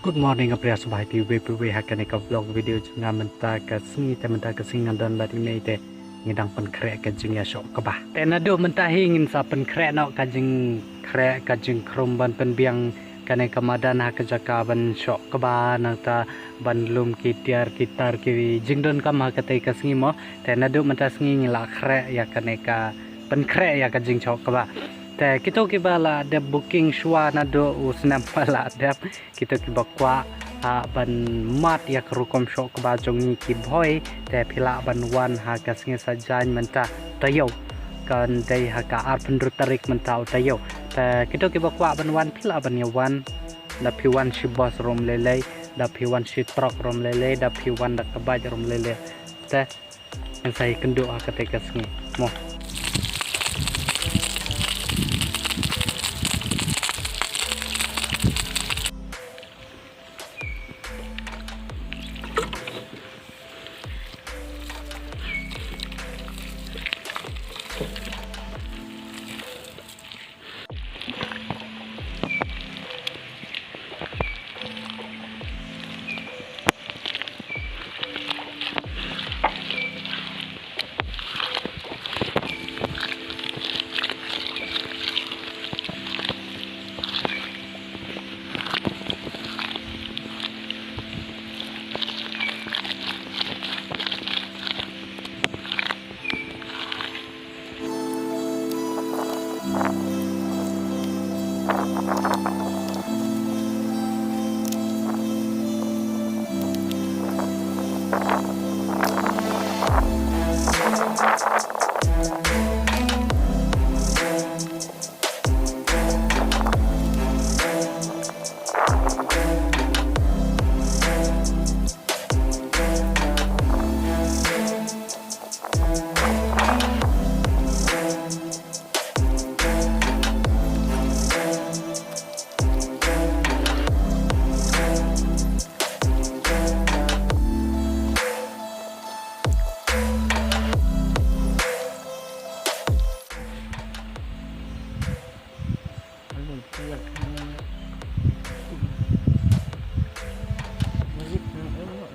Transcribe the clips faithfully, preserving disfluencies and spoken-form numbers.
Good morning, ka pria sbah ïa phi uwei pa uwei ha kane ka vlog video jong nga mynta ka sngi. Te mynta ka sngi nga don bad ine te ngi dang pynkhreh ka jingïashoh kba. Te naduh mynta hi ngin sa pynkhreh noh ka jingkhreh ka jingkhrum ban pynbiang kane ka madan ha ka jaka ban shoh kba, nangta ban lum ki tiar ki tar ki jingdonkam ha katei ka sngi mo. Te naduh mynta sngi ngi la khreh ïa kane ka, pynkhreh ïa ka jingshoh kba. Te kito kiba la dep booking shuwa naduh u snem ba la dep, kito kiba kwah, ah, ban mad ïa ka rukom shoh kba jong ngi ki bhoi, te phi lah ban wan ha ka sngi Saitjaiñ mynta, taïew. Kan dei ha ka arphew hynriew tarik mynta u taïew. Te kito kiba kwah ban wan phi lah ban ïa wan. Da phi wan shi bos ruh ym lei lei, da phi wan shi trok ruh ym lei lei, da phi wan da ka bike ruh ym lei lei. Te ngan sa ïakynduh ha katei ka sngi mo.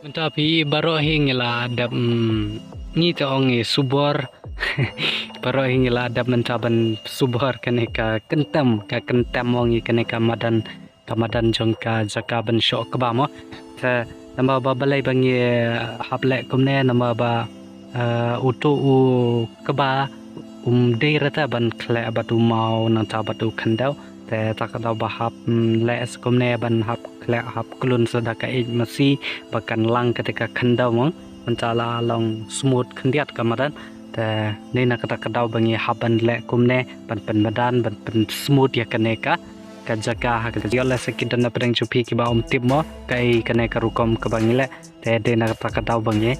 Mynta phi baroh hi ngi la dep, mm, ngi te ong ngi subor. Baroh hi ngi la dep mynta ban subor kane ka kyntem, ka kyntem ong ngi kane ka madan, ka madan jong ka jaka ban shoh kba mo. Te namar ba balei ba ngi hap leh kumne, namar ba, eh, uto u kba um dei rata ban khleh bad u maw nangta bad u khyndew. Te ta ka daw ba hap, mm, leh sa kumne ban hap khleh hap klun sa da ka ïeit masi ba kan lang kata ka khyndew mo. Mynta la long smooth khyndiat ka madan. Te dei na kata ka daw ba ngi hap ban leh kumne ban pynmadan ban pynsmooth ïa kane ka, ka jaka ha ka jaka. Ïoh leh sa ki don na pdeng jong phi kiba um tip mo kaei kane ka rukom kaba ngi leh. Te dei na kata ka daw ba ngi,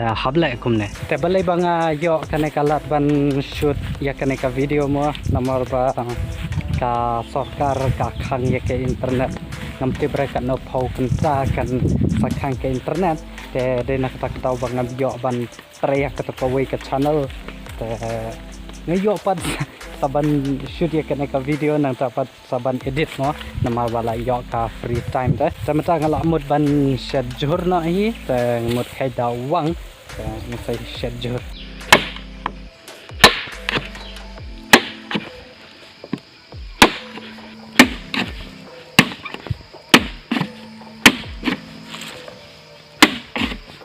eh, hap leh kumne. Te balei ba nga ïoh kane ka lad ban shoot ïa kane ka video mo, namar ba, eh, ka sorkar ka khang ïa ka internet. Ngam tip re katno phew kynta kan sa khang ka internet. Te dei na kata ka daw ba ngam ïoh ban trei ïa kata kawei ka channel. Te nga ïoh pat sa ban shoot ïa kane ka video nangta pat sa ban edit mo, namar ba la ïoh ka free time te. Te mynta nga la mut ban shet jhur noh hi, te nga mut kheit da wang, te nga sa shet jhur.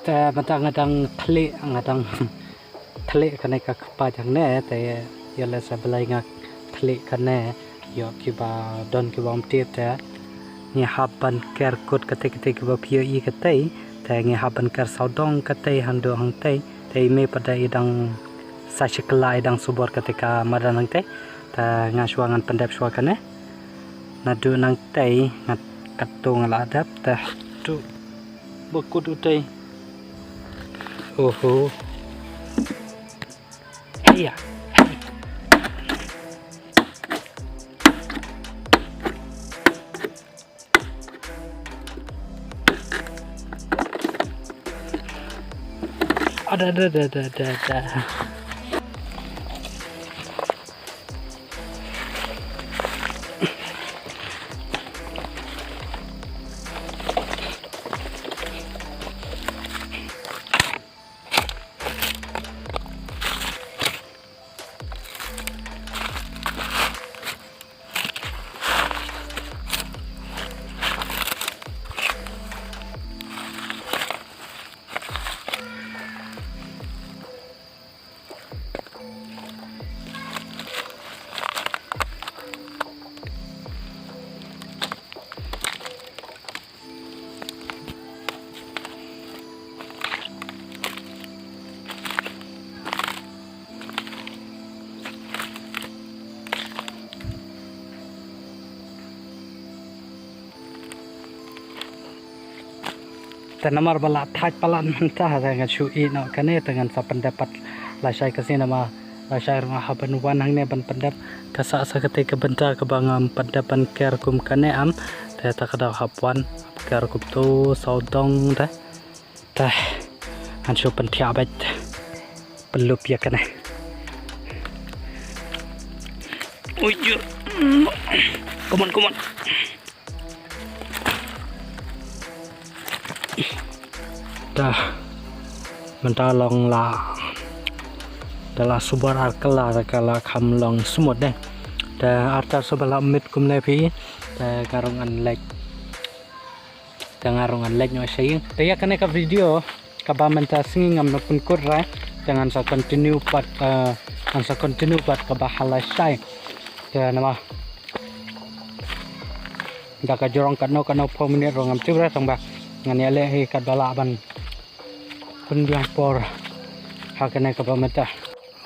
Te mynta nga dang thylliej, nga dang thylliej kane ka kpa jong ne, te ïa leh sa balei nga thylliej kane, ïoh kiba don kiba um tip te ngi hap ban ker kut katei katei kiba phi ïohi katei, te ngi hap ban ker sawdong katei hangto hangtei, te i mei pat da i dang sa shi kylla i dang subor katei ka madan hangtei, te nga shuwa ngan pyndep shuwa kane. Naduh nangtei nga katto nga la dep te tu. Ba kut utei. Oho. Aya. Ada, ada, ada, ada, ada, ada. Te namar ba la thait palat mynta te ngan shu ïeh noh kane te ngan sa pyndep pat lashai ka sngi namar lashai ruh nga hap ban wan hangne ban pyndep. Ka sah sa kata ka bynta kaba ngam pyndep ban ker kum kane em. Te ta ka daw hap wan hap ker kum tu sawdong te. Te ngan shu pynthiah beit pynlup ïa kane. Ui jur. Come on, come on. Dah. Mynta long la. Dah la subar ar kylla dah ka la kham long smooth deh. Dah arta subar la mit kumne phi. Dah ka rung an lek. Dah nga rung an lek nyo shaing. Dah ïa kane ka video kaba mynta sngi ngam na pynkut ra. Dah ngan sa continue pat eh, ngan sa continue pat kaba halashai. Dah nama. Da ka jrong katno katno phew minit ruh ngam tip re tang ba ngan ïaleh hi katba lah ban pynbiang por ha kane kaba mynta.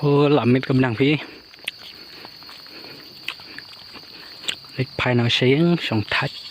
O la mit ka bnang phi. Leit phai noh shaing shong thait.